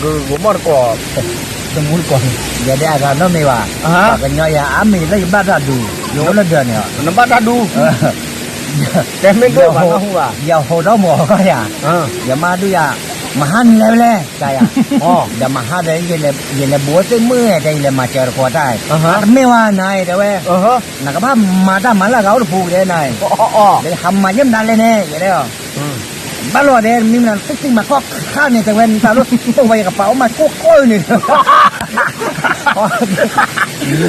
ဂီၤမီၣ်တကိး, တမူတကိး, ယဒဲအဂၤနီတမံၤဘၣ်, ပှၤကညီယၤအါမံၤလၢယဘၣ်တၢ်ဒူ, ယအိၣ်လၢဒၢးန့ၣ်, နဘၣ်တၢ်ဒူ, တဲမ့ၢ်ဘၣ်, ယဟိးထီၣ်မီၤကီၢ်ယၤ, ယမါဒုးယၤ, မဟါနလဲၤဖဲလဲၣ်, ကယၤ, ဒီးမဟါဒီး ယလဲၤဘူးသ့ၣ်မုၣ်တဲ ယလဲၤမၤစၢၤတကိးတၢ်, တမ့ၢ်ဝဲနၤအံၤတဲဝဲ, နကဘၣ်မၤတၢ်မၤလၢအဂၤအိၣ်တပူၤတဲနၤအံၤ, ဒီးယဟးမၤယဲၢ်မနုၤလဲၣ်န့ၣ် ယတဲ, ဘၣ်လီၤဒဲး မ့ၢ်မနုၤ သုသံမၤခီၣ်ခါန့ၣ် တဲဝဲ နတၢ်လၢပိာ်ဝဲယကပၤအိၣ်မးကိၢ်ကိၢ်န့ၣ်,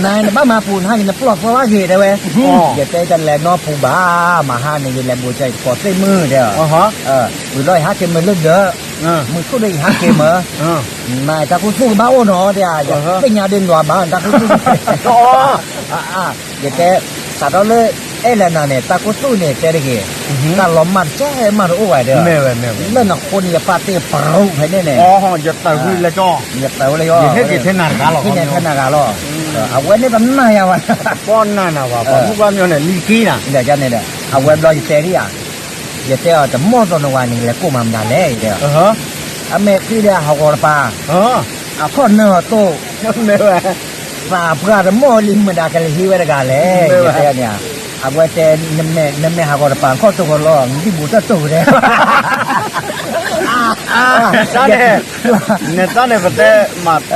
နၤနဘၣ်မၤပူၤ နဟါန့ၣ် နပျီၢ်သီဘၣ်ဂ့ၤ တဲဝဲ, ယတဲတလဲၤနီပူၤဘၣ်, မဟါန့ၣ် ယလဲၤဘူးကီးသ့ၣ်မုၣ်တဲ, ဝံၤလီၤယဟးက့ၤမုာ်လၢဒၢး, မုၢ်ဆူၣ်ဒီးယဟးက့ၤမုာ်, နတၢ်ခူသူၣ်ကဘၣ်အိၣ်နီၤတဲ, ယသ့ၣ်ညါဒ်နွၤမး နတၢ်ခူသူၣ်, ယတဲ, စးထီၣ်လၢ အဲၣ်လၢနၤန့ၣ် တၢ်ခူသူၣ်န့ၣ် တဲတဂ့ၤ, တၢ်လီၤမၢ်တကဲမးတအိၣ်ဘၣ်တဲ, လၢနဃိန့ၣ် ယပာ်တ့ၢ်ပရူးဖဲန့ၣ်န့ၣ်, ယတၢ်ဝဲလၢကၠီ, ယဟဲက့ၤထဲနၤတဂၤလီၤ, ထဲနၤတဂၤလီၤ, အဝဲန့ၣ်တနာ်ယၤဘၣ်, ပီၢ်နၢ်နၤဘၣ် ပှၤမုၣ်ပှၢ်မၠီန့ၣ် လံက့နၤ, န့ၣ်, အဝဲဘျီယတဲဒ်ယၤ, ယတဲအီၤ တမီၢ်သီနဝၤန့ၣ် လဲၤကိးမၤမတၤလဲၣ် ယတဲအီၤ, အမဲာ်ချံဒီးဟးဂီၤတပၤ, အခီၣ်နၢဟီၣ်တိၢ် သးပှၢ်တမီၢ်လံမတၤကလဲၤဟံးဝဲတဂၤလဲၣ်, ယတဲန့ၣ်, အဝဲတဲ, နမဲာ်ဟးဂီၤတပၤ ခီၣ်တိၢ်ဃီလီၤ နဒံၣ်ဘူးတၢ်တိၢ်တဲ, တၢ်န့ၣ်, နတၢ်န့ၣ်ပတဲ,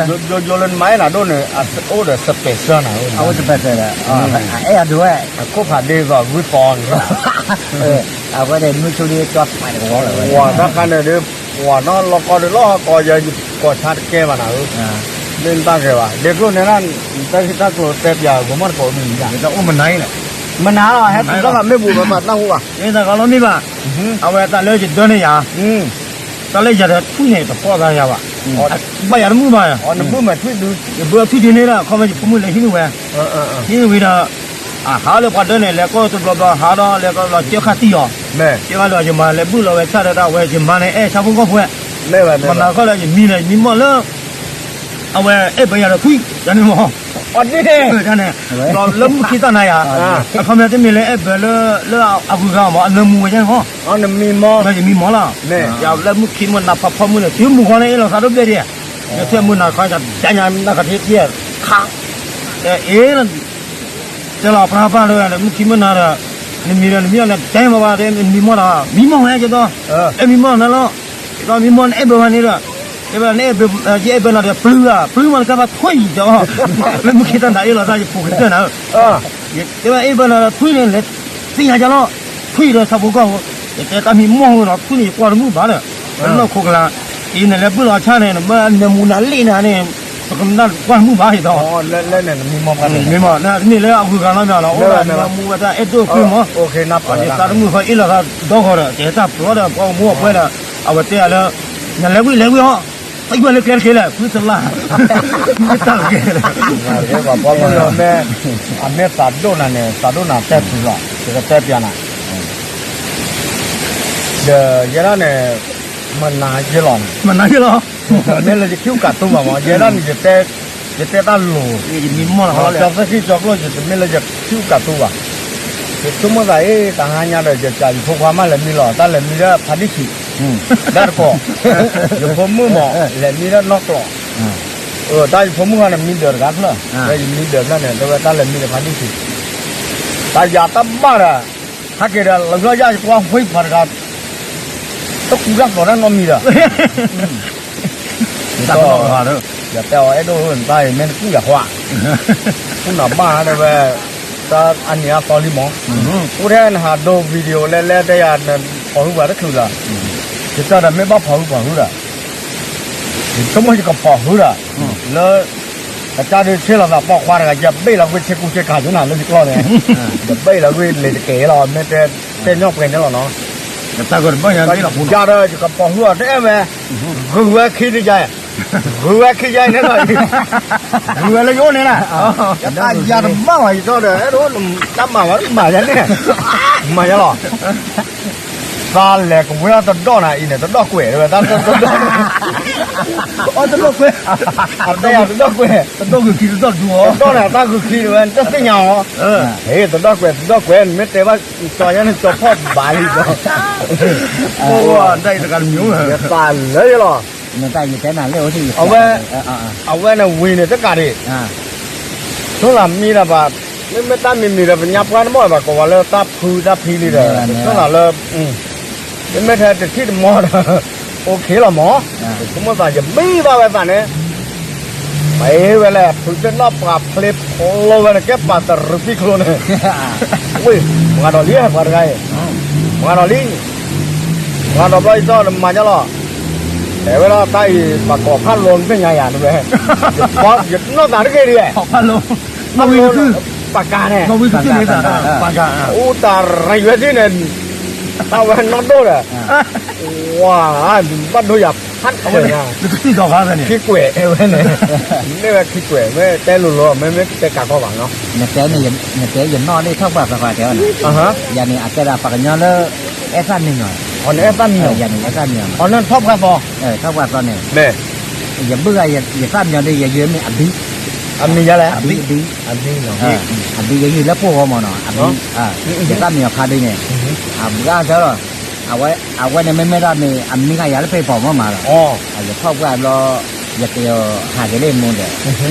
ယိယိလၢနမၤအဲၣ်နၤဒိၣ်န့ၣ် အိၣ်ဒီး special နၤ, အအိၣ် special ဒီး, အဲၣ်အဒိဝဲ, အခိၣ်ဖးဒ့သိးဂုၢ်သီန့ၣ်, အဝဲဒၣ်မုၢ်ဆိဒ့ကၠီပာ်တကဝီၤလီၤဝဲ, ဝၤတၢ်ခါန့ၣ်ဒီး, ဝၤနီၢ်လီၤကီဒုးလီၤကီယဲ ယကိးဆါတကဲဘၣ်နၤဧၢ, မ့ၢ်တၢ်ဂ့ၤဘၣ် ဒ့ကျိၣ်န့ၣ်, တၢ်ဂ့ၢ်တၢ်ကျိၤတဲပျး ဂီၤမီၣ်တကိးမံၤ, တအိၣ်မနၤအံၤလဲၣ်, မနၤလီၤ ဟဲတုၤထီၣ်ဘၣ်မ့ၣ်ဘူးဘၣ်မးတၢ်ဟူဘၣ်, တဂၤလီၤမ့ၢ်ဘၣ်, အဝဲတၢ်လၢယဒၢန့ၢ်ယၤ, တၢ်လၢယၤဒီးထွံၣ်န့ၣ် တပီၢ်သးယၤဘၣ်, ဘၣ်ယၤတမုာ်ဘၣ်, ယဘၢထွံၣ်ဒုး, ယဘၢထွံၣ်ဒုးန့ၣ်ဒီး ခီဖျိယဖိမုၣ်လဲၤဟံးန့ၢ်ဝဲ, ဟံးန့ၢ်ဝံၤဒီး, အဟးလၢပှၤဒၢန့ၣ် လဲၤကီၢ်တဘျီဘျီဟးဒီးလဲၤကီၢ်လီၤကၢခါတံၢ်အီၤ, ကဲဘၣ်ဒီးယမၤလဲၤဘုၣ်လီၤဝဲဆၣ်ဒီးတၢ်ဝဲ ယမၤန့ၣ်အဲၣ်ဆၣ်ဖိကီၢ်ဖိဝဲ, မနၤခီလၢယမံလၢယမံမီၢ်လၢ အဝဲအဲၣ်ဘၢယၤဒီးထွံၣ်, ယန့ၣ်မီၢ်, တၢ်န့ၣ်, ဒီးလၢမုၢ်ခံတၢ်နၤယၤ, အခီပညီတမ့ၢ်လၢအဲၣ်ဘၢလၢအဂုၤအဂၤမီၢ် အနၢမူဝဲယန့ၣ်မီၢ်, ယမံမီၢ်လီၤ, ယလၢမုၢ်ခံမုၢ်နၤဖးဖီမုၢ်န့ၣ် တုၤမုၢ်ဃီန့ၣ်အ့ၣ်လိာ်သးဒိၣ်ဘျဲၣ်ဒံး, ယထွဲမုၢ်နၤခီ ယဒၣ်ညါနၢ်ကထံတံၢ်, ခါ, အ့ၣ် တဲလီၤပြၢ်ပၢ်လၢ မုၢ်ခံမုၢ်နၤဒီး, နမံၤဒီးနမံၤအီၤန့ၣ် တဲမးဘၣ်တဲ နမံၤမီၢ်ဒီး မံၤမီၢ်ဝဲက့ၤဒီး, အဲၣ်မံၤမီၢ်နၤလီၤ, က့ၤဒီးမံၤမီၢ်နအဲၣ်ဘၢဝဲန့ၣ်ဒီး, တဲဝဲနအဲၣ်ဘၢ, ယအဲၣ်ဘၢနၤဒီး ပျုၤဧါ, ပျုၤမးနကဘၣ်ထွံၣ်ဒီး, လၢမုၢ်ခံတၢ်နၤအ့ၣ်လိာ်သး ယပူၤကတၢၢ်နၤဧၢ, တဲဝဲအဲၣ်ဘၢနၤဒီးထွံၣ်န့ၣ် လဲၤသ့ၣ်ညါကလီၤ, ထွံၣ်ဒီးဆၣ်ဖိကီၢ်ဖိ, ယတဲတၢ်မံၤမီၢ်ဝဲဒီး ထွံၣ်န့ၣ်ယကွၢ်တမုာ်ဘၣ်ဒီး, လၢနီၢ်ခိကလၤ, အံၤနလဲၤဘုၣ်လီၤဆၣ်န့ၣ် နမ့ၢ်နၢမူနၤလ့ၣ်နၤန့ၣ်, ပကနၣ်ကွၢ်တမုာ်ဘၣ်အံၤဒီး, မ့ၢ်မီၢ်, တမ့ၢ်လၢအဂုၤအဂၤနီတမံၤလီၤ, အိၣ်ဒီးနၢမူဝဲတၢ်အဲၣ်ဒိၣ်ကွံမီၢ်, ယသးတမုာ်ဃီအ့ၣ်လိာ်သးဒီဃီဒီး ကဲတၢ်ပျီဒီး ပှၤအိၣ်မူအပှဲၤဒီး, အဝဲတဲယၤလၢ, နလဲၤဝံၤလဲၤဝံၤဟီ, သံကွၢ်လၢကျဲတက့ၢ်လဲၣ် ဖုသလၢ်, မ့ၢ်တၢ်တက့ၢ်လဲၣ်, အမ့ၢ်သးဒိၣ်နၤန့ၣ် သးဒိၣ်နၤတဲပူၤလီၤ ယကတဲပျးနၤ, ဒီးယဲဒၣ်န့ၣ်, မနၤယ့လီၤ, မနၤယ့လီၤ, မ့ၢ်လၢယခံကးတူဘၣ်မး ယဲဒၣ်န့ၣ်, ယတဲတၢ်လိၤ, ကၠီသ့ၣ်ခံကၠီကျိၣ် ယတမ့ၢ်လၢယခံကးတူဘၣ်, ယဆိကမိၣ်သးအ့ၣ် တဟါညါဒီး ယကးယဖိခွါမးလဲၤမံလီၤ တၢ်လဲၤမံလၢဖါဒံၣ်ဆံး, ဒၣ်တကိး, ယဖိမုၣ်မး လဲၤမံလၢနီၢ်ကျိး, တၢ်ယဖိမုၣ်ခီန့ၣ် မံဒၢးတဂၤဖျၢၣ်, ဒီးယမံဒၢးဖျၢၣ်န့ၣ် တဲဝဲတၢ်လဲၤမံလၢဖါဒံၣ်ဆံး, တၢ်ယၤတၢ်ဘၣ်ဒီး, ဟဲက့ၤဒီး လီၤဘျီယါယကွၢ်ဝံပှၤတဂၤ, တကူတၢ်ကျီၤတၢ်နီတမံၤဒီး, ယတဲအီၤအဲၣ်ဒိၣ်ဧၢ နတၢ်အံၤမ့ၢ်တကူၣ်ယၤဃီ, ကူၣ်နၤဘၣ်တဲဝဲ, တၢ်အနံၤအါသီလံမး, အိၣ်ထဲနဟးဒိ video လဲလဲတဲယၤ နဖီၣ်ဟုပှၤတချုးလၢ, ယတဲဒီးမ့ၢ်ဘၣ်ဖီၣ်ဟုဖီၣ်ဟုဒီး, ယဆိကမိၣ်ယကဖီၣ်ဟုဒီး, လၢ ကစၢ်ဒုးဆ့ၣ်လီၤသးပိာ်ခွါတဂၤ ယဘ့ၣ်လီၤကွံာ်ဆ့ကူဆ့ကၤယနၤလၢယကျီၢ်န့ၣ်, ယဘ့ၣ်လီၤကွံာ်လံာ်တကဲလီၤ မ့ၢ်တဲ တဲညီပှဲၤန့ၣ်လီၤနီၤ, ယၤဒီးယကဖီၣ်ဟုအီၤတအဲၣ်ဝဲ, ဂုၤဝဲခံတယါ ဂုၤဝဲခံယါန့ၣ်လီၤ, ဂုၤဝဲလၢယအိၣ်န့ၣ်လီၤ, ယတၢ်ယၤတဘၣ်ဝဲ ယတီဒီး အဲၣ်ဒိး တၢ်မၤဝဲမၤယါန့ၣ်, မၤယါလီၤ, သးလဲၤကဝဲအီၣ်တဒီၣ်နၤအံၤန့ၣ် တဒီၣ်ကွဲးဝဲ တၢ်တဒီၣ်, အတဲယၤတဒီၣ်ကွဲး, တဒီၣ်န့ၣ် တၢ်ဂုၤခံဝဲ တသ့ၣ်ညါအီၤ, ဟ့ၣ် တဒီၣ်ကွဲး တဒီၣ်ကွဲး နမ့ၢ်တဲဘၣ်ကၠီယါန့ၣ် ကၠီဖီၣ်ဘၣ်လံဒီး, တၢ်အံၤတဂၤတမံၤ, ယသးလၢယလီၤ, အဝဲ, အဝဲန့ၣ်ဝံၤန့ၣ်တကးဒံး, ဆိလၢမံဒီးဘၣ်, မ့မ့ၢ်တၢ်မံၤမံၤဒီး ပညါပှၢ်တမီၢ်ဘၣ် ကဝီၤလၢတၢ်ဖုတၢ်ဖံလံဒီး ဆိလၢလၢ, မ့မ့ၢ်ထဲတထံၣ်တမီၢ်ဒီး, အိၣ်ခ့လီၤမး, ဆိကမိၣ်သးယဘံၣ်ဘၣ်ဝဲသးန့ၣ်, ပှၤအ့ၣ်ဝဲလဲၣ် ဖုသ့ၣ်နီၣ်ပှၤဖျ့ဖျိဝဲန့ၣ် ကဲပာ်တရူးပံၣ်ချိန့ၣ်, ဝ့ၢ်, မၤဒီးလံ ပှၤတဂၤအံၤ, မၤဒီးလံ မၤဒီးဘျီယသီၣ်နမၤညီလီၤ, တဲဝဲဒၣ်တၢ်အံၤ ပှၤကိးဖးလိနသ့ၣ်ညါယၤတဝဲ, ယနီၢ်သးတဂ့ၤဒံး, ပှၤကၤန့ၣ်, ပှၤကၤ, အိၣ်တၢ်ရံးဝဲဒ်န့ၣ်, တၢ်ဝဲနီၢ်ဒိၣ်ဒီး, ဝါ, ဘၣ်ဒိယၤဖးထီညါ, ခံကွဲးဝဲန့ၣ်, မ့ၢ်ဝဲခံကွဲး မ့ၢ်တဲလိၤလိၤ မ့မ့ၢ်တဲကးကီဘၣ်နီၤ, နတဲယနီၢ်န့ၣ်ထီၣ်ပှၢ်သီခါတဲဝဲန့ၣ်, ယၤန့ၣ် အကဲဒၣ်ပှၤကညီလၢ အဲၣ်သၣ်မံယီၤ, ယၤန့ၣ်အဲၣ်သၣ်မံယီၤ, ထီၣ်ပှၢ်သီ, ထီၣ်ပှၢ်သီန့ၣ်, ယဘုၣ်ဂၤယသၣ်မံယီၤဒီး ယယုၢ်မ့ၢ်အဘံ, အဘံ, အဘံယယုၢ်လၢပှိၢ်ဂီၢ်မးနီၤ, အဘံ, ယသၣ်မံယီၤဖးဒိၣ်န့ၣ်, အဘုၣ်အါဆၢလီၤ, အဝဲန့ၣ်မ့မ့ၢ်ဒၣ်မ့ၢ်အမံခါယၤလၢပ့ၤပီၤမးမးလီၤ, ယထီၣ်ပှၢ်ဘျီ, ယကဟးက့ၤလၢမိၢ်ဒီး,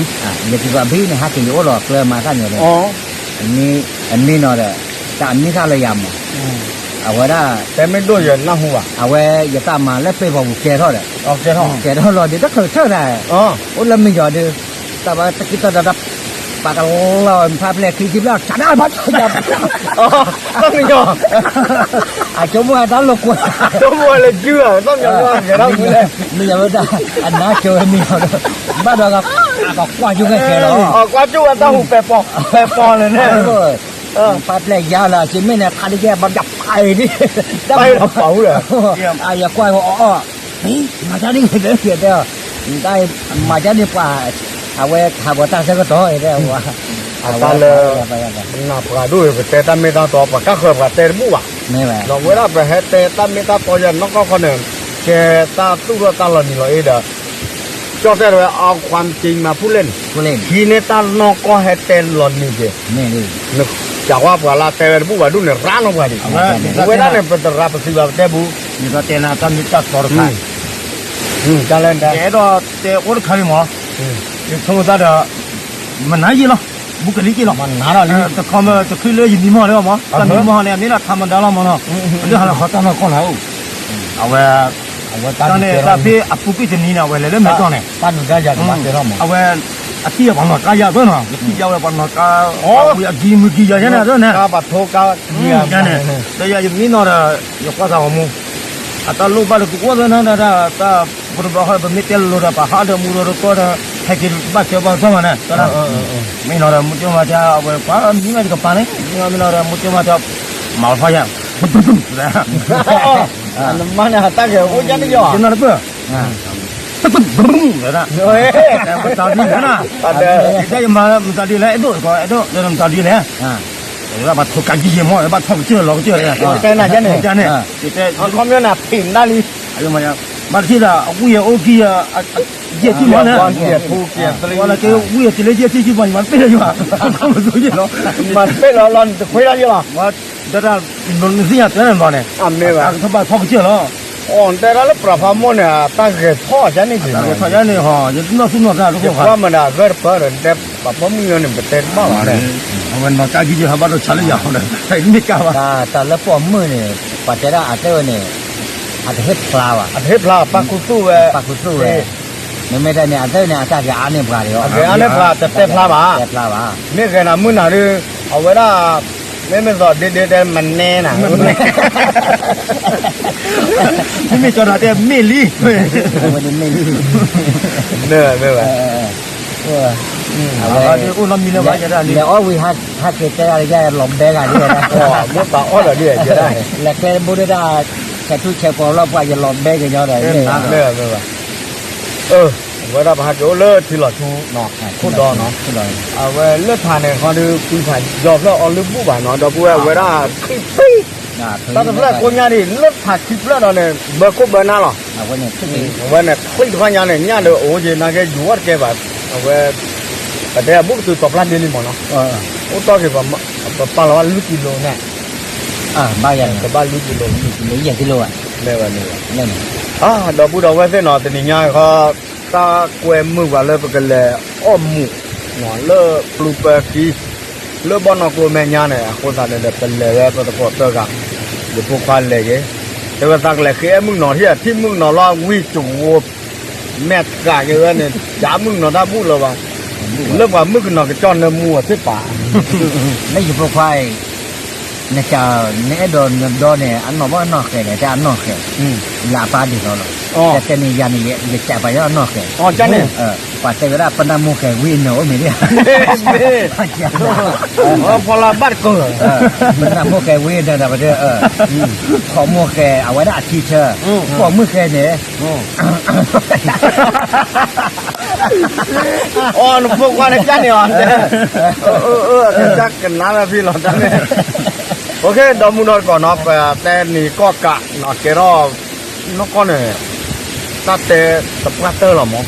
ယက့ၤကီးအဘံန့ၣ် ဟးက့ၤယအိၣ်လီၤကျၢၤမၤသၣ်မံယီၤန့ၣ်, အမံနီၤဒီး, တၢ်အမံခါလၢယၤမး, အဝဲဒၣ်, တဲမ့ၢ်ဒိၣ်ယနၢ်ဟူဘၣ်, အဝဲယသးမၤလၢပ့ၤပီၤပူၤကဲထီၣ်ဒီး, ကဲထီၣ်လီၤဒီးတချုးထၢၣ်ဒၣ်, အိၣ်လၢမံယီၤဒီး, တၢ်ဘၣ်တကံၢ်တၢ်ဒီးတၢ်, ပာ်ကလီၤဖးဖျဲၣ်ခံဆံဘျီ ဆးဒၣ်ဖးထီၣ်ယၤ, သၣ်မံယီၤ, အဆိကမိၣ်အတၢ်လိာ်ကွဲ, ဆိကမိၣ်ဝဲလၢကုၢ်, သၣ်မံယီၤလၢအဂဲၤထီၣ်မူလဲၣ်, မံယီၤဝဲဒၣ်, အနါကၢၤဝဲမံယီၤဒီး, ဘၣ်ဒီး, အကကွၢ်ကၠိဝဲခဲလီၤ, ကွၢ်ကၠိဝဲတၢ်ဟူးပဲာ်ပီၤ, ပဲာ်ပီၤန့ၣ်န့ၣ် ဖးဖျဲၣ်ယါလီၤ စ့မ့ၢ်န့ၣ် ခါတကဲ ဘၣ်ပျၢ်ဖးအံၤဒ်, တၢ်အံၤလီၤပာ်ဝဲ, အယကွၢ်အီၤအီၤ, မၤကၢ်န့ၣ်တဲ, တၢ်, မၤကၢ်န့ၣ်ပှၤ, အဝဲဟးဂီၤတၢ်ဆၢကတီၢ်တဲ, အတၢ်လၢ, နၢ်ပှၤဒိၣ်ပတဲတၢ်မ့ၢ်တၢ်တီ ပှၤကၢ်ဃၢၤပှၤတဲတဘူၣ်ဘၣ်, ဒီးဝဲဒၣ်ပဟဲတဲတၢ်မ့ၢ်တၢ်တီယဲနီၢ်ကီၢ်ခီန့ၣ်, ကဲတၢ်သူၣ်ထီၣ်တၢ်လီၤနံၤလီၤအ့ဒီး ကၠီၣ်တဲၣ်တဝဲ เอาความจริงมาพูดเล่น, ဟံးန့ၢ်တၢ်နီၢ်ကီၢ်ဟဲတဲလီၤနံၤက့ၤ, နကးဝဲပှၤလၢတဲဝဲတဘူၣ်ဘၣ်ဒူၣ်န့ၣ် ရါနီၢ်ပှၤဒံး, ဝဲဒၣ်န့ၣ် ပတရးပစံးဘၣ်ပတဲဘူး, ယတဲနၤတၢ်မ့ၢ်တၢ်တီတခါ, ယအဲၣ်ဒိးတဲအိၣ်တခါလံမး, ယဆိကမိၣ်သးဒီး, မနၤယ့ၣ်လီၤ, ဘူးကလံၤယ့ၣ်လီၤ, တခီမ့ၢ်တချုးလၢယမံမီၢ်လၢမး, တၢ်မံမီၢ်န့ၣ် မ့ၢ်ဒၣ်ထးမဒါလီၤမးနီၤ, လၢဟးလီၤခီတၢ်နီၢ်ကီၢ်လီၤ, အဝဲ တၢ်န့ၣ်တၢ်ဖဲအပူၤကွံာ်တနံၤန့ၣ် အဝဲလဲၤလၢမဲာ်တီၢ်န့ၣ်, အဝဲ, အထံၣ်ပှၤနီၢ်ကါယၤသၢနီၤ, ယထံၣ်ယၤဝဲပှၤနီၢ်ကါ, ဝံၤအကံမုၢ်ကံယၤယဲန့ၣ်သၢန့ၣ်, ယၤန့ၣ်, ဒီးယမံနီၤဒီး, ယကွၢ်သးဂီၤမူ, အတၢ်လိၣ်ဘၣ်လၢကကွၢ်သၢန့ၣ်ဒီး, တၢ်ပတဘျီဃီပမ့ၢ်တဲလိၤလိၤဒီး ပဟးဒီးမူဒီးတကီဒီး, ဟဲက့ၤဘၣ်ကၢဘၣ်သီမးန့ၣ်, မ့ၢ်နီၤဒီး မူကၠိမၤတၢ်အဝဲ ပှၤမံဘၣ်ယကပၤန့ၣ်, မ့ၢ်နီၤဒီး မူကၠိမၤတၢ်, မၤလီၤဖးယၤ, နမါန့ၣ် တၢ်ဂဲၤအိၣ်ယါန့ၣ်ယီၤ, ယနီၤတပၢၢ်, ဝဲဒၣ်, မတၤဒ်လဲၣ်နၤ, ယတဲယမၤမတၤဒ်လဲၣ် အဲၣ်ဒိးကီး အဲၣ်ဒိး မတၤဒ်လဲၣ်, ဝဲဒၣ်ဘၣ်ထိၣ်ကးကံယဲၢ်မီၢ် ဘၣ်ထီၣ်ကစၢၢ်လီၤကစၢၢ်, တဲနၤယါန့ၣ်, ယတဲ, ခီမီန့ၣ် ဖံးနၤလံ, ဘၣ်တထံၣ်ဒီး အဝံၣ်အအိၣ်ကံယဲၢ်ထံၣ်မီၢ်န့ၣ်, ဝဲလၢက့ဝံၣ်အတံၤလၢယဲၢ်ထံၣ်ကံပှၤ ယမၤတပ့ၢ်လၢယွၤ, မၤတပ့ၢ်လီၤလီၤ နတခွဲးဒၣ်ယလီၤ ဒီးတၢ်နသ့ၣ်ညါတဲန့ၣ်ဘၣ်န့ၣ်, အမ့ၢ်ဘၣ်, ကထီၣ်ဘၣ်ထီၣ်ကစၢၢ်လီၤ, အိၣ်တဲဒၣ်လၢပှၤဖးမိၢ်န့ၣ် တၢ်ဂဲၤထီၣ်ယါန့ၣ်, တၢ်ဂဲၤထီၣ်ယါန့ၣ်ဟီ, ယတနီၢ်သူၣ်နီၢ်သးတခိၣ်ဘၣ်, ယကွၢ်မတၤအဂၢၢ်တပၢၢ်ဒီး နတဲပှၤပိာ်မုၣ်ညီန့ၣ် ပတဲတဘၣ်ဘၣ်, အဝဲနီၢ်ကါကံယဲၢ်ဟးဘၣ်ဒိဆါလၢယၤဃီဒီး တမ့ၢ်ကါဘၣ်, တၢ်လၢပိာ်မုၣ်န့ၣ် ပှၤတဲဒၣ်အသးဝဲန့ၣ်, အတဟ့ၣ်ဖျါဘၣ်, အတဟ့ၣ်ဖျါ ပာ်ခူသူၣ်ဝဲ, ပာ်ခူသူၣ်ဝဲ, မ့မ့ၢ်တၢ်န့ၣ် အသးန့ၣ် အတၢ်က့ၤအါန့ၢ်ပှၤဒံး, အက့ၤအါန့ၢ်ပှၤ တတဲဖျါဘၣ်, တဲဖျါဘၣ်, မ့ၢ်ဂဲၤနၤမုၢ်နၤဒီး အဝဲဒၣ် မ့မ့ၢ်သိးဒ့ဒ့တဲမနဲနၤ, မ့မ့ၢ်ကၠီဒီးတဲမ့ၢ်လံ, ဝဲဒၣ်မ့ၢ်လံ, မ့ၢ်ဝဲ, မ့ၢ်ဝဲ, အဝဲအိၣ်နီတမံၤလၢၤဘၣ်, လဲၤအီၣ်ဝံၤ ဟးက့ၤတဲဂၤလၢယလီၤဘဲဂၤဒ်ဝဲဒၣ်, မ့ၢ်ပာ်အီၣ်ဒီးဒ်ဝဲဒၣ်, လဲၤကျဲတဘိဒၣ် ဆဲးထူဆဲးကီးလီၤပှၤ ယလီၤဘဲကညီဒီး, မ့ၢ်ဝဲ, မ့ၢ်ဝဲ, အဝဲဒၣ်ပဟးက့ၤအိၣ်လၢထံလီၤဆူ ခိၣ်ဒီနီၤ, အဝဲလၢထးန့ၣ်ခီဒီး ကွံဖးယီၤဖျၢၣ်အီၤလၢဘူၣ်ဘၣ်နီၤ, ဒီပုၢ်ဝဲၢ် အဝဲဒၣ်ခံဖျၢၣ်, တၢ်တဖျၢၣ်ကိးညါဒံး လၢထးခံဖျၢၣ်ဒီးန့ၣ် ဘၢခိၣ်ဘၢနၢ်လီၤ, အဝဲန့ၣ်ချံတခီညါန့ၣ် ညၣ်ဒီးအိၣ်က့ၤနာ်က့ ယူၤဝဲတကဲဘၣ်, အဝဲ ပတဲအဘူၣ်ကတုၤတီၤဖျါဒ့လံမ့ၢ်နီၤ, အိၣ်တီၢ်က့ၤ ပပာ်လီၤဝဲလွံၢ်ကံလိန့ၣ်, ဘၣ်ယၤန့ၣ် ကဘၣ်လွံၢ်ကံလိ, လွံၢ်ကံလိ, ယဲၢ်ကံလိဘၣ်, မ့ၢ်ဝဲန့ၣ်, ဒီပုၢ်ဒီဝဲၢ်သ့ၣ်နီၤ တနံၤညါခီ တၢ်ကွဲမုာ်ပှၤလၢပကလဲၤအီၣ်မူး လၢပျူၤပၢၤခံ လၢဘီၣ်နီၢ်ကျိမဲာ်ညါန့ၣ် အဃိသတးန့ၣ်ဒီး ပလဲၤဝဲပသကိးသၢဂၤ, ယဖိခွါလဲၤက့ၤ, တဲဝဲသးကလဲၤဃ့အဲၣ်မုၣ်ကနီၤထံၣ် ထံၣ်မုၣ်ကနီၤလီၤဝံၣ်တဝိ မဲာ်ဃာ်က့ၤဝဲန့ၣ် ယမုၣ်ကနီၤတၢ်ဘူၣ်လၢၤဘၣ်, လၢပှၤမုၣ်ကနီၤကကၠီၣ်နၢမူအီၤသ့ၣ်ပာ်, လၢယဖိခွါအံၤ နက နအဲၣ်ဒိးနဒီန့ၣ် အနီၢ်ဘၣ်အနီၢ်ဃဲလဲၣ် တဲအနီၢ်ဃဲ, လၢအပၢ်ဒ်သိးလီၤ, တဲတဲန့ၣ်ယၤန့ၣ် ယကးပာ်ယီၣ်အနီၢ်ဃဲ, ပှၤတဲဝဲဒၣ် ပနၢ်မိၢ်ဃဲဝံအနၢၤအိၣ်မ့ၢ်ဒ်, ဖီလာ်ဘၣ်တကၢၢ်, ပနၢ်မိၢ်ဃဲဝံအနၢၤဒီးပတဲ, ဖိမိၢ်ဃဲ အဝဲဒၣ်အထံဆၢ, ပိာ်မုၣ်ဃဲန့ၣ် အီ နဖိခွါန့ၣ်ကၢ်န့ၣ်အီၤ, ကစၢ်ကနါလၢဖံလီၤတၢ်န့ၣ်, ဒီမုၢ်ဒီတကိးနီၤ ပတဲန့ၣ်ကီၢ်ကးနီၤ ကဲထီၣ် နီၢ်ကီၢ်န့ၣ် တၢ်တဲတပှၢ်တၢၢ်လီၤမး,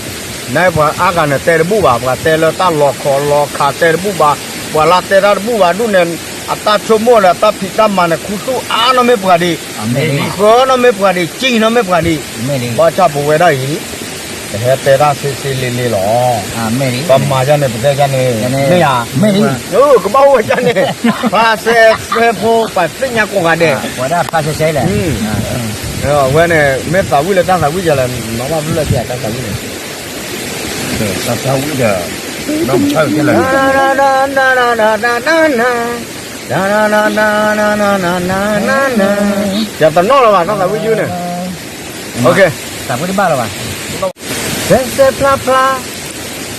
နပှၤအါဂၤန့ၣ်တဲတဘူၣ်ဘၣ်, ပှၤတဲလၢတၢ်လီၤခီလီၤခးတဲတဘူၣ်ဘၣ်, ပှၤလၢတဲတၢ်တဘူၣ်ဘၣ်ဒူၣ်န့ၣ် အတၢ်ဆိကမိၣ်ဒီးတၢ်ဖံးတၢ်မၤန့ၣ် ခူသူၣ်အါနီၢ်မ့ၢ်ပှၤဒံး, ဃၢနီၢ်မ့ၢ်ပှၤဒံး, ကံၣ်နီၢ်မ့ၢ်ပှၤဒံး, ဘၣ်ဆၣ်ပဝဲဒၣ်အံၤ ပဟဲတဲတၢ်ဆ့ဆ့လ့လ့လီၤ, ပမၤဒ်န့ၣ် ပတဲဒ်န့ၣ်, မ့ၢ်ဧါ, ကဘၣ်အိၣ်ဝဲဒ်န့ၣ်, ဖျါဆဲဆဲဖိ ပှၤသ့ၣ်ညါကိးဂၤဒဲး, အဝဲန့ၣ် မ့ၢ်သးဝံၣ်လၢတၢ်သးဝံၣ်ယၤလဲၣ်, နီၢ်ဘၣ်ဖျၢၣ်လၢက့ၤတၢ်သးဝံၣ်န့ၣ်, တၢ်သးဝံၣ်ဒီး နီၢ်မုၢ်ဆၢက့ၤလၢ ယတနီၣ်လၢၤဘၣ် တၢ်သးဝံၣ်ယုၢ်န့ၣ်, သးဝံၣ်တဘၣ်လၢၤဘၣ်, တဲတဲဖျါဖျါ,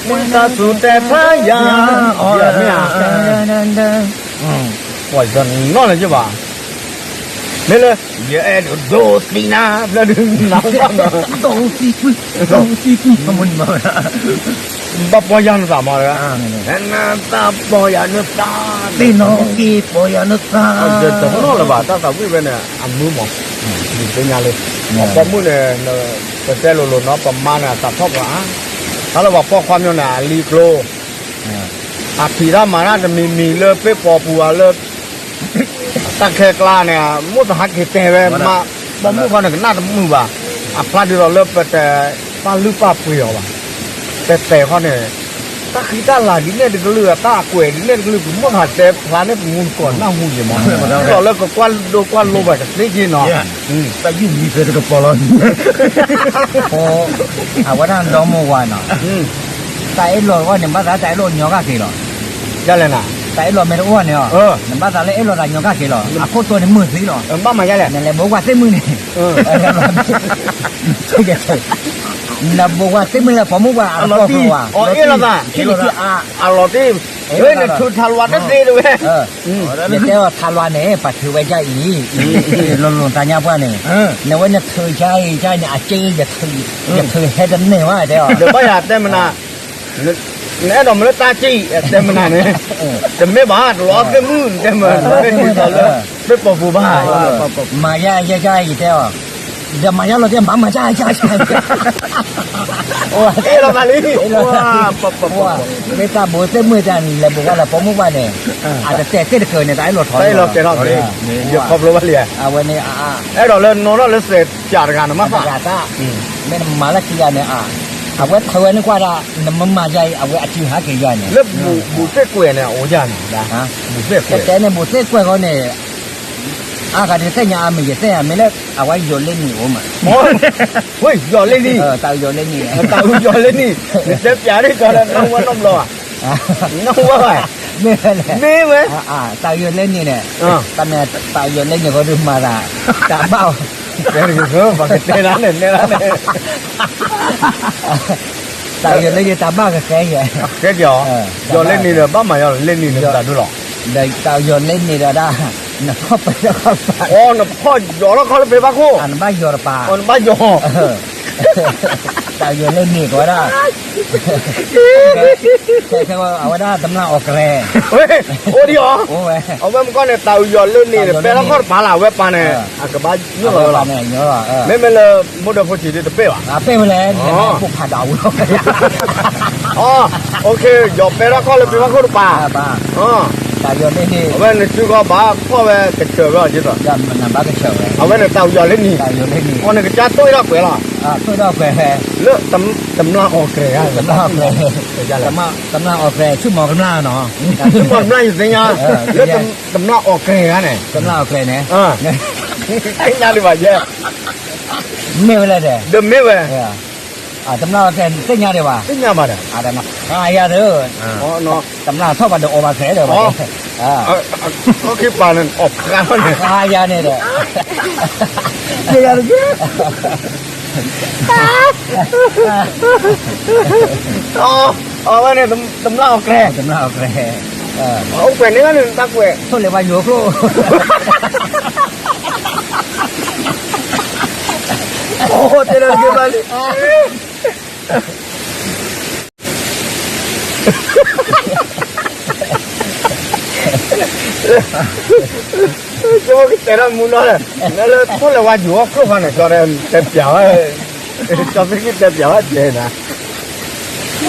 မုၢ်သးစူၤတဲဖျါယၤ, မ့ၢ်ဧါ, ပှၤတနီၣ်လၢၤဘၣ်, မ့ၢ်လၢ ယအဲၣ်ဒိးဒိးသံနၤ ဖျၢၣ်ဒုးနၤဘၣ်နီၤ, ဒိးသံကွံ, ဒိးသံကွံ, ဘၣ်ပီၢ်ယၢ်နသးမး, နသးပီၢ်ယၢ်နသး, သ့ၣ်နီၣ်က့ၤပီၢ်ယၢ်နသး, တနီၣ်လၢၤဘၣ် တၢ်သးဝံၣ်ဝဲန့ၣ် အမုာ်မး, ဒုးသ့ၣ်ညါလံ, အပိာ်မုၣ်န့ၣ် ပတဲလိၤလိၤနီၤ ပမါန့ၣ် အသးထီၣ်ပှၤ, တၢ်လၢပှၤပိာ်ခွါမီၤန့ၣ် အလံၤကျိ အဖံးတၢ်မၤတၢ်တမံၤမံၤလၢပ့ၣ်ပီပူၤဧါလၢ တၢ်ခဲကျါန့ၣ် မိၣ်သဟးက့ၤတဲဝဲမး, ပိာ်မုၣ်ခီန့ၣ် ကနၣ်တမုာ်ဘၣ်, အဖျါဒ်သိးလၢပတပာ်လုၢ်ပာ်ပှ့ၤအီၤဘၣ်, တဲတဲခီန့ၣ် တၢ်ဃံတၢ်လၤဒ်န့ၣ်တကလုာ် တၢ်အကွဲးဒ်န့ၣ်တကလုာ် ပမိၣ်သဟးတဲဖျါန့ၣ် ပမူတကိးနၢ်ဟူယံၤမး, ဒီးလၢကကွၢ်ဒိကွၢ်လိဘၣ်တသ့က့နီၤ, တၢ်ယုၢ်မံၤဖဲတကပီၤလီၤ, အဝဲဒၣ်ဒီမိၢ်ဝၤနီၤ တၢ်အ့ၣ်လိာ်အဂီၢ်န့ၣ် ဘၣ်သးတၢ်အ့ၣ်လိာ်ညီကၢ်က့ၤလီၤ, ယလဲၣ်နၤ, တၢ်အ့ၣ်လိာ်မ့ၢ်တအိၣ်န့ၣ်, နဘၣ်သးလၢအ့ၣ်လိာ်သးညီကၢ်က့ၤလီၤ, အခိၣ်တိန့ၣ်မုာ်သံလီၤ, ဘၣ်မၤယလဲၣ်, နလဲၤဘိးဝၤသ့ၣ်မုၣ်န့ၣ်, နဘိးဝၤသ့ၣ်မုၣ်လၢပိာ်မုၣ်ဝၤ အလီၤတံၢ်, အလီၤတံၢ်, နထုးထးလွးတသ့တဝဲ, ယတဲအီၤထးလွးန့ၣ် ပှၤထုးဝဲဒ်အံၤ, လိၤလိၤသးညါပှၢ်န့ၣ်, နဝဲနထုးဒ်အံၤဒ်အံၤန့ၣ် အက့ ယထုးဟဲတန့ၢ်ဘၣ်တဲအီၤ, ဒီးဘၣ်ယၤတဲမနၤ, နအဲၣ်ဒိးမ့ၢ်လၢတၢ်က့ တဲမနၤန့ၣ်, တမ့ၢ်ဘၣ် တလီၤသ့ၣ်မုၣ် တဲမနၤ, မ့ၢ်ဒ်သိးလၢ မ့ၢ်ပိာ်ပူၤဘၣ်, မၤယါယါယါယတဲအီၤ, ဒီးမၤယါလီၤတဲ မၤမၤယါယါယါ, အဲၣ်လီၤသးလံ, မ့ၢ်တၢ်ဘိးသ့ၣ်မုၣ်တၢ်လဲၤဘိးဝဲလၢပိာ်မုၣ်ဘၣ်န့ၣ်, အတတဲသ့ၣ်တကၢၢ်န့ၣ် တၢ်အဲၣ်လိာ်ထီၣ်, တၢ်အဲၣ်လိာ်ကဲထီၣ်, ယခီဖျိဘၣ်လံ, အဝဲန့ၣ်, အဲၣ်ဒိးလၢနီၢ်နီၢ်လၢစဲးပၠးတဂၤန့ၣ်မး, မ့ၢ်နမၤလၢခံဂၤန့ၣ်, အဝဲထုးဝဲန့ၣ်ကွၢ်ဒၣ်, နမၤမၤယါအံၤ အဝဲအစုဟးက့ၤယါန့ၣ်, လၢဘူၣ်သ့ၣ်ကွဲးန့ၣ် အိၣ်ယါန့ၣ်, ဘူၣ်သ့ၣ်ကွဲး, တဲန့ၣ် ဘူၣ်သ့ၣ်ကွဲးဃီန့ၣ် အါဂၤဒုးသ့ၣ်ညါအမံၤ ယသ့ၣ်ညါ မ့ၢ်လၢအဝဲယီၤလ့နံၤအိၣ်မး, ဝဲယီၤလ့နံၤ, တၢ်အုးယီၤလ့နံၤ, တၢ်အုးယီၤလ့နံၤ, နတဲပၠးဒ်သိးဒီး နီၢ်ဝဲနီတဘျီဘၣ်, နီၢ်ဝဲဘၣ်, မ့ၢ်ဝဲလဲၣ်, မ့ၢ်ဝဲ, တၢ်ယီၤလဲန့ၣ်န့ၣ်, တၢ်မ့ၢ်တၢ်ယီၤလဲန့ၣ်ဃီဒုးမၤသး, တၢ်ဘၣ်အီၤ, ပှၤကတဲဒၣ်န့ၣ် နဲဒၣ်န့ၣ်, တၢ်ယီၤလဲန့ၣ်တၢ်ဘၣ်ကဃဲယဲ, ဃဲက့ၤအီၤ, ယီၤလဲန့ၣ်ဒီးဘၣ်မၤယီၤလဲန့ၣ်န့ၣ်တၢ်ဒုးလီၤ, ဒီးတၢ်ယီၤလဲန့ၣ်ဒီးဒၣ်, နဖီၣ်ပၢၤတၢ်ခီၣ်တပၤ, အိ နဖီၣ်ယီၤထီၣ်ခီလၢပှၤဘၣ်ခိၣ်, နဘၣ်ယီၤတပၤ, နဘၣ်ယီၤ တၢ်ယီၤလဲန့ၣ်ကဝဲဒၣ်, အဝဲဒၣ်တမျၢ်အီၣ်ကရဲ, အိၣ်ဒံးအီၤ, အဝဲမ့ၢ်ကီၢ်န့ၣ် တၢ်ယီၤလဲန့ၣ် ပဲထီၣ်ခီၣ်တပၤလၢ် အဝဲပၢ်န့ၣ်, အကဘၣ်ညိၣ်လီၤဝဲလီၤ, မ့မ့ၢ်လၢ မိၢ်ဒီးဖိဆံးဒ်တပ့ၢ်ဘၣ်, ပ့ၢ်ဝဲလဲၣ်, ပိၢ်ဖးဒိၣ်ဝဲလီၤ, အိ ယီၤပဲထီၣ်ခီၣ်လၢပှၤဘၣ်ခိၣ်တပၤ, တၢ်ယီၤလဲန့ၣ်, အဝဲနစုကီၢ်ဘၣ်ဖီၣ်ဝဲကဆၢၢ်ဘၣ်ဒ်သိး, အဝဲန့ၣ်တၢ်ယီၤလဲန့ၣ်, အိ နကစၢ်တိၢ်ထီၣ်ကွဲးလီၤ, လၢတမျၢ်အီၣ်ကရဲ, တမျၢ်အီၣ်ကရဲ, ဆူၣ်မီၤကမျၢ်နီၤ, ဆူၣ်မီၤကမျၢ်ယသ့ၣ်ညါ, လၢတမျၢ်အီၣ်ကရဲဂၤန့ၣ်, တမျၢ်အီၣ်ကရဲန့ၣ်, သ့ၣ်ညါဒံးဘၣ်ယဲ, မ့ၢ်ဝဲလဲၣ်, ဒီးမ့ၢ်ဝဲ, တမျၢ်အီၣ်ကရဲန့ၣ် သ့ၣ်ညါဒံးဘၣ်, သ့ၣ်ညါဘၣ်ဒီး, ဃါယၤဒီး, တမျၢ်ထီၣ်ဘၣ်ဒီးအီၣ်ဘၣ်ကရဲဒီး, ခီၣ်ခ့ပာ်န့ၣ်အီၣ်ဃါန့ၣ်ဒီး, ဃါယၤန့ၣ်ဒီး ယတက့ၢ်, အဝဲန့ၣ် တမျၢ်အီၣ်ကရဲ, တမျၢ်အီၣ်ကရဲ, အိၣ်ကွဲးန့ၢ်ဘၣ်န့ၣ် တၢ်ကွဲး, ထိၣ်လဲၤဝါယိၤအကျိၣ်, အိၣ်တဲလၢက့ၤဘၣ်လံ, ကတဲဒၣ်မူနီၤ, လၢထိၣ်လဲၤဝါယိၤအကျိၣ်ခါန့ၣ် ကၠီတဲပၠးဝဲ, ကၠီသ့ၣ်က့ၤတဲပၠးဝဲကဲနၤ,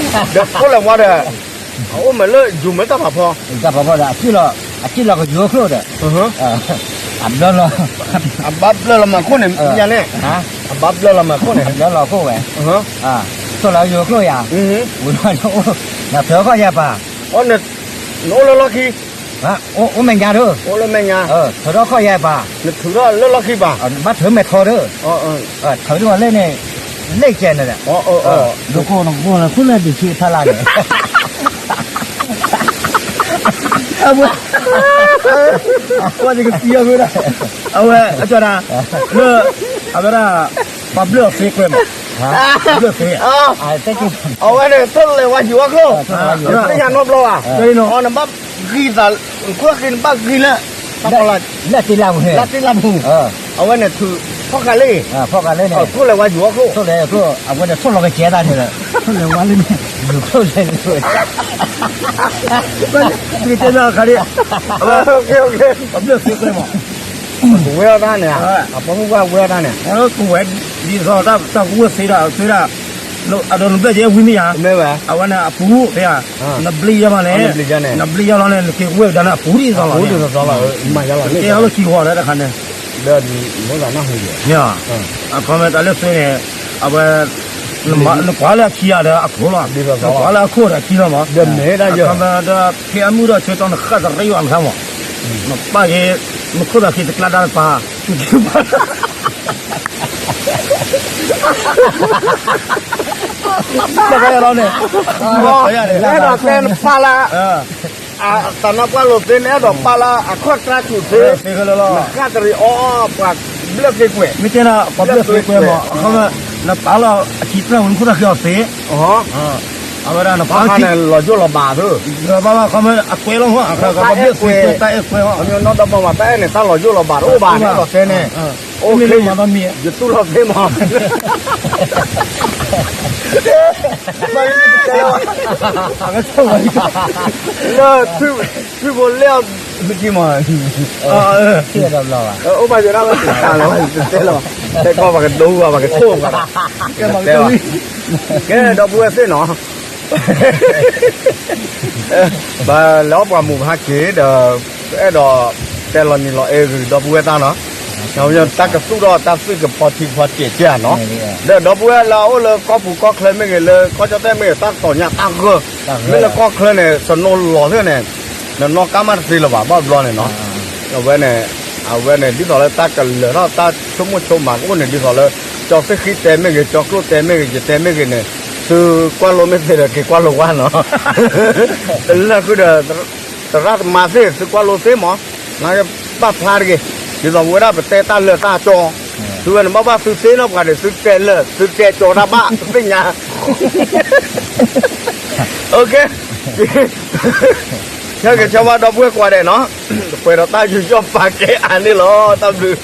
ဒီးထိၣ်လဲၤဝါဒီး, အအိၣ်မးလၢယိၤမ့ၢ်တၢ်ဖးဖီ, တၢ်ဖးဖီဒီး အစံၣ်လီၤကယိၤအကျိၣ်ဒီး, အဘျၢလီၤ, အဘၣ်ဘျၢလီၤမၤခိၣ်န့ၣ်, ညါန့ၣ်, အဘၣ်ဘျၢလီၤမၤခိၣ်န့ၣ်, ဘျၢလီၤခိၣ်ဝဲ, ထိၣ်လဲၤဝါယိၤအကျိၣ်ယၤ, ဝံၤလီၤ, နထုးခီၣ်ယၤပၢ်, နအိၣ်လၢလီၢ်ခံ, အိၣ်မဲာ်ညါဒီး, အိၣ်လၢမဲာ်ညါ, ထုးထီၣ်ခီၣ်ယၤပၢ်, နထုးထီၣ်လၢလီၢ်ခံပၢ်, ဘၣ်ထုးမဲာ်ထီဒီး, ထုးထီၣ်လၢန့ၣ်, လဲၣ်ကဲန့ၣ်ဒီး, နကိၢ်နကိၢ်လၢခိၣ်လၢဒုးဆံးဖးလၢ်န့ၣ် အဝဲ, အဝဲကသံအဃိဒၣ်, အဝဲအကၢဒၣ်, လၢ, အဝဲဒၣ်, ပှၤဘျၢအီၤသ့ကွဲမး, ဘျၢသ့, အဝဲန့ၣ် ထိၣ်လဲၤဝါယိၤအကျိၣ်, သ့ၣ်ညါနီတဘျီဘၣ်, နဘၣ်ဂံၢ်သး, ခိၣ်ဃ့နဘၣ်ဂံၢ်လၢ, လၢတ့လၢပူၤ, လၢတ့လၢပူၤ, အဝဲန့ၣ်ထုး, ဖီၣ်ဃာ်လၢ, ဖီၣ်ဃာ်လၢန့ၣ်, ထိၣ်လဲၤဝါယိၤအကျိၣ်, ထိၣ်လဲၤကျိၣ်, အဝဲန့ၣ်ထိၣ်လီၤကစဲးတၢ်န့ၣ်ဒီး, ထိၣ်လဲၤဝါလၢန့ၣ်, ယိၤကျိၣ်လဲၤလၢ, ကတဲဘၣ်ခါဒံး, အဝဲ, ပှၤဘျၢသ့ကွဲမး, ကဝဲအီၤတၢ်န့ၣ်, အပှၤမုၣ်ပှၢ်ဝဲအီၤတၢ်န့ၣ်, ကဝဲဒ်သိးတၢ်ကဝဲသ့ဒၣ်သ့ဒၣ်, အဒီးနဘျၢၣ်ကဲဝံၤမ့ၢ်ဧါ, အဝဲန့ၣ်အပူၤသ့ဧါ, နဘျ့ယီၤလီၤန့ၣ်, နဘျ့ယီၤလီၤန့ၣ် နက့ၤကဝဲၢ်ကဒါန့ၣ်အပူၤဒ်သိးလီၤ, ကဲအီၤလၢခံဂီၤလၢတခါန့ၣ်, မ့ၢ်, အခီပညီတၢ်လၢသ့န့ၣ်, အဝဲ, နကွၢ်လၢအခံဂၤဒီးအခိၣ်လီၤ, နကွၢ်လၢအခိၣ်ဒီးအခံလီၤမး, အခီပညီဒီး ဖဲအမုၢ်ဒီးဆၢကတီၢ်နဃၣ်တရံးဘၣ်မး, နပၢ်က့ၤ, နခိၣ်သးခံတကျါဒါတပၤ, တၢ်လီၤန့ၣ်, အဲၣ်ဒိးတဲနပၢ်လၢ, တၢ်နပၢ်လိာ်သ့န့ၣ် အဲၣ်ဒိးပၢ်လၢအခီၣ်တြၢ်ထူၣ်သ့, နဃၣ်တရံးအီၤ, ပှၤဘျၢသ့ကွဲး, မ့ၢ်တဲနၤ ပှၤဘျၢသ့ကွဲးမး, အခီပညီ, နပၢ်လီၤအခံတြၢ်ဝဲနခိၣ်သးခံအီၤသ့, အဝဲဒၣ်နပၢ်ခံ, လီၤယိၣ်လီၤဘးသ့, ဘၣ်ဘၣ် အခီပညီအကွဲးလီၤမး, ပှၤဘျၢသ့ကွဲးတၢ်အဲၣ်ကွဲးမး, နီၢ်ဒီမါဝၤတၢ်အဲၣ်န့ၣ် တၢ်လီၤယိၣ်လီၤဘးတအိၣ်ဘၣ်, အဲၣ်ဒိးတဲန့ၣ်, အိၣ်မ့ၢ်လၢမၤဒီးမံၤ, ယတူၢ်လိာ်သ့မး, လၢ, ထွံၣ်ဖိလဲၣ်အီၤ, မ့ၢ်ကံမး, အိၣ်ဘၣ်ယိၤဒၣ်ဝဲ, တဲလီၤ, တဲကီၢ်ပှၤကဒိဘၣ် ပှၤကဆိၣ်ဘၣ်, ကဲဒီပုၢ်ဝဲၢ်သ့ၣ်နီၤ ဘၣ်လဲၤအီၣ်ပှၤမူးဖးက့ၤဒီး, အဲၣ်ဒိးတဲလီၤနံၤလီၤအဲၣ်ဂ့ၤ ဒီပုၢ်ဝဲၢ်သ့ၣ်နီၤ, တၢ်ကသူၣ်ထီၣ်တၢ်သွံၣ်ကဖီထံကဖီစဲးကဲနီၤ, ဒီးဒီပုၢ်ဝဲၢ်လၢအအိၣ်လၢကီၢ်ပူၤကီၢ်ချၢမ့ၢ်ဂ့ၤ လၢကီၢ်ကၠီၣ်တဲၣ်မ့ၢ်ဂ့ၤ တၢ်တီၤညါတၢ်ဂၢၢ်, မ့ၢ်လၢကီၢ်ချၢန့ၣ် စနိလီၤသ့ၣ်န့ၣ်, နနီၢ်ကါမးတသ့လၢၤဘၣ် ဘၣ်ဘျီန့ၣ်နီၤ, အဝဲန့ၣ်, အဝဲန့ၣ် ဒ်သိးလၢတၢ်ကလၢၤထီၣ်တၢ်ဆိကမိၣ်ဆိကမးကအိၣ်န့ၣ် ဒ်သိးလၢ, ကၠီသ့ၣ်ဃံတဲမ့ၢ်ဂ့ၤ ကၠီကျိၣ်တဲမ့ၢ်ဂ့ၤ ယတဲမ့ၢ်ဂ့ၤန့ၣ်, သုကွၢ်လိမ့ၢ်သ့ဒီးက့ၤကွၢ်လိဝဲနီၤ, တလၢဃုာ်ဒီး, သရၣ်သမါသ့ၣ် သုကွၢ်လိသ့မး, ဘၣ်ဖျါတဂ့ၤ, ဒ်သိးပဝဲဒၣ်ပတဲတၢ်လၢာ်တၢ်ကၠီ, သုဝဲန့ၣ်ဘၣ်ဘၣ်သုသ့နီၢ်ပှၤန့ၣ် သုတဲလၢာ် သုတဲကၠီတၢ်ဘၣ် ပသ့ၣ်ညါ, ဟဲက့ၤဆၢဝါဒီပုၢ်ဝဲၢ်ကိးဂၤဒဲးနီၤ, ပှဲၤဒီးတၢ်ယူးယီၣ်ပာ်ကဲအါန့ၣ်လီၤ တၢ်ဘျုး